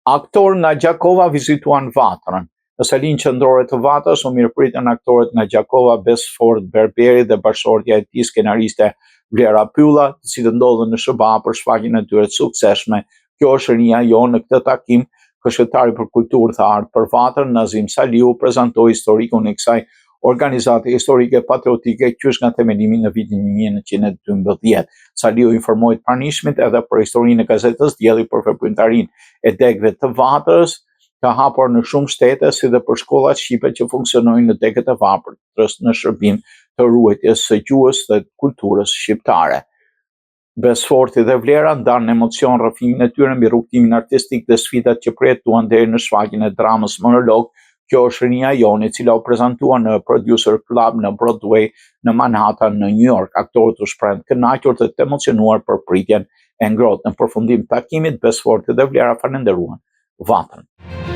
Aktorë nga Gjakova vizituan Vatrën. Në selinë qendrore të Vatrës u mirëpritën aktorët nga Gjakova Besfort Berberi dhe bashkëshortja e tij skenariste Vlera Pylla, të cilët ndodhen në SHBA për shfaqjen e tyre të suksesshme. Kjo është rinia jonë në këtë takim, këshilltari për kulturë dhe art për Vatrën, Nazim Salihu, prezantoi historikun e kësaj organizate historike patriotike qysh nga themelimi në vitin 1912. Salihu informoi të pranishmit edhe për historinë e gazetës Dielli për veprimtarinë e degëve të Vatrës, të hapur në shumë shtete, si dhe për shkollat shqipe që funksionojnë në degët e Vatrës në shërbim të ruajtjes së gjuhës dhe kulturës shqiptare. Besforti dhe Vlera ndanë me emocion rrëfimin e tyre mbi rrugëtimin artistik dhe sfidat që përjetuan deri në shfaqjen e dramës monolog Kjo është rinia jonë, e cila u prezantua në Producer Club në Broadway në Manhattan në New York. Aktorët u shprehën të kënaqur dhe të emocionuar për pritjen e ngrohtë. Në përfundim të takimit, Besforti dhe Vlera falënderuan Vatrën.